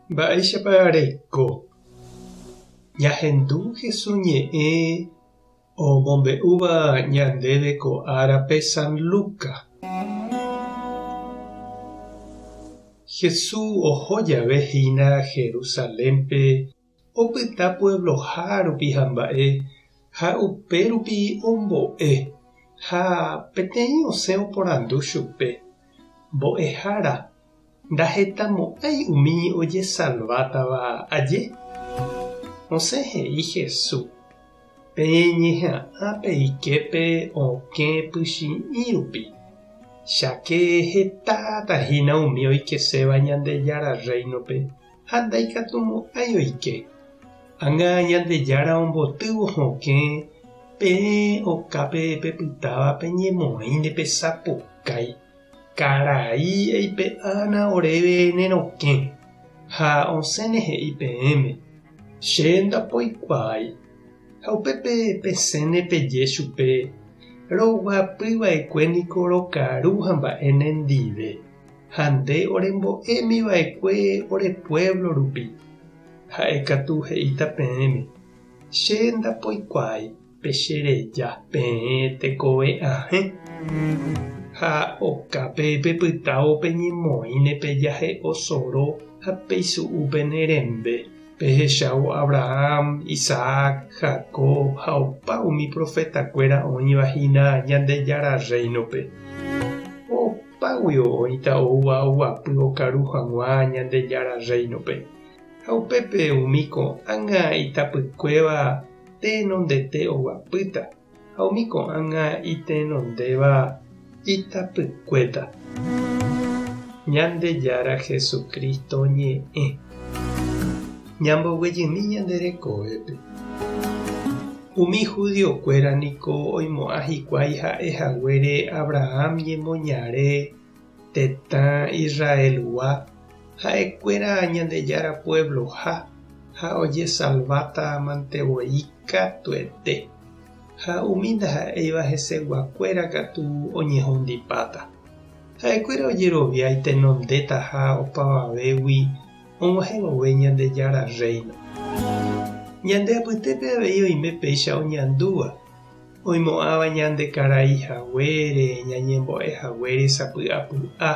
Mba'éichapa reiko? Ñahendu Jesús ñe'ẽ omombe'úva ñandéve ko árape San Lucas. Jesús oho jave hína Jerusalénpe Opyta puebloha rupi hamba'e ha upe rupi ombo'e, ha peteĩ osẽ oporandu chupe, Mbo'ehára, ndahetamo'ãi umi ojesalvátava aje? Osẽ he'i Jesús, Peñeha'ã peike pe okẽ pychi'ĩ rupi, cháke hetáta hína umi oikeséva Ñandejára Rréinope ha ndaikatumo'ãi oike. Ág̃a Ñandejára ombotývo hokẽ, peẽ okápe pepytáva peñemoĩne pesapukái, Karai eipe'ána oréve ne rokẽ, ha osẽne he'i peẽme, Che ndapoikuaái. Ha upépe pesẽne peje chupe, Roguapy va'ekue niko rokaru ha mba'e nendive. Ha nde orembo'émi va'ekue ore puévlo rupi. Ha'e katu he'íta peẽme, Che ndapoikuaái pe che reja peẽ tekove ahẽ. Ha okápe pepytávo peñemoĩne pejahe'o soro ha peisu'u pene rembe, pehechávo Abraham, Isaac, Jacob ha opa umi profetakuéra oĩva hína Ñandejára Rréinope. Opáguio oĩta oúva oguapy okaru hag̃ua Ñandejára Rréinope, ha upépe umi ko'ág̃a itapykuéva tenondete oguapýta, ha umi ko'ág̃a itenondéva itapykuéta. Ñandejára Jesucristo ñe'ẽ. Ñamboguejymi ñande rekovépe. Umi judiokuéra niko oimo'ã hikuái ha'e haguére Abraham ñemoñare tetã Israelgua, ha'ekuéra Ñandejára puebloha ha ojesalváta mante voi katuete, ha umi ndaha'éiva heseguakuéra katu oñehundipáta. Ha'ekuéra ojerovia itenondétaha opavavégui og̃uahẽ vove Ñandejára Rréino. Ñande apytépe avei oime péicha oñandúva, oimo'ãva ñande karai haguére, ñañembo'e haguére sapy'apy'a,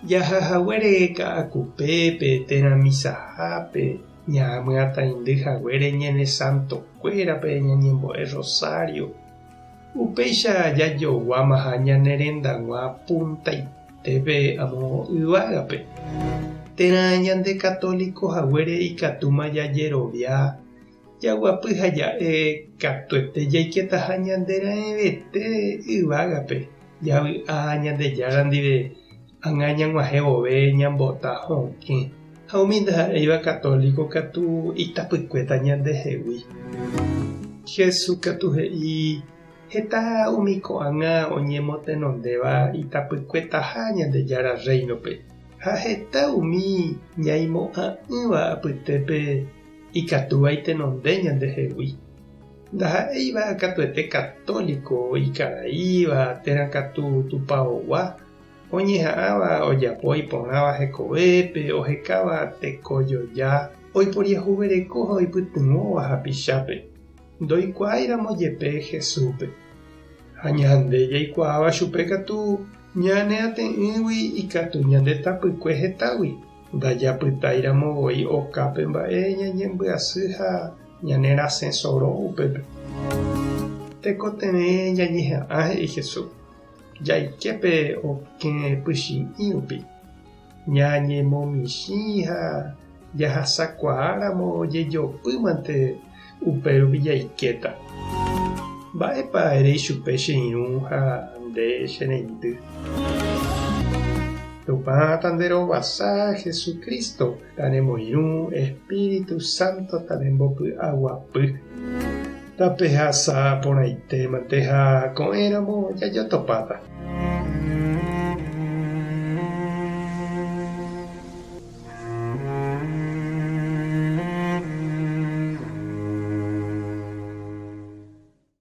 jaha haguére ka'akupépe térã misahápe, ñamyataindy haguére ñane santokuérape ñañembo'e rosario. Upéicha jajoguámaha ñane rendag̃ua puntaitépe amo yvágape. Térã ñande católico haguére ikatúma jajerovia, jaguapy ha ja'e katuete jaiketaha ñande raẽvete yvágape, javy'a Ñandejára ndive ág̃a ñag̃uahẽ vove ñambota hokẽ ha umi ndaha'éiva católico katu itapykuéta ñandehegui. Jesús katu he'i heta umi ko'ág̃a oñemotenondéva itapykuetaha Ñandejára Rréinope, ha heta umi ñaimo'ã'ỹva apytépe ikatúva itenonde ñandehegui. Ndaha'éiva katuete católico ikaraíva térã katu tupaogua, oñeha'ãva ojapo iporãva hekovépe, ohekáva tekojoja, oiporiahuvereko ha oipytyvõva hapichápe, ndoikuaáiramo jepe Jesúspe. Ha ñande jaikuaáva chupe katu ñaneate'ỹgui ikatu ñande tapykue hetágui, ndajapytáiramo voi okápe mba'e ñañembyasy ha ñanerasẽ soro upépe. Tekotevẽ ñañeha'ã, he'i Jesús. Jaike pe okẽ pychi'ĩ rupi, ñañemomichĩ ha jahasakuaáramo jejopýmante upérupi jaikéta. Mba'épa ere ichupe che irũ ha nde che reindy? Tupã tanderovasa Jesucristo tanemoirũ Espíritu Santo tanembopy'aguapy. Tapehasa porãitémante ha ko'ẽramo jajotopáta.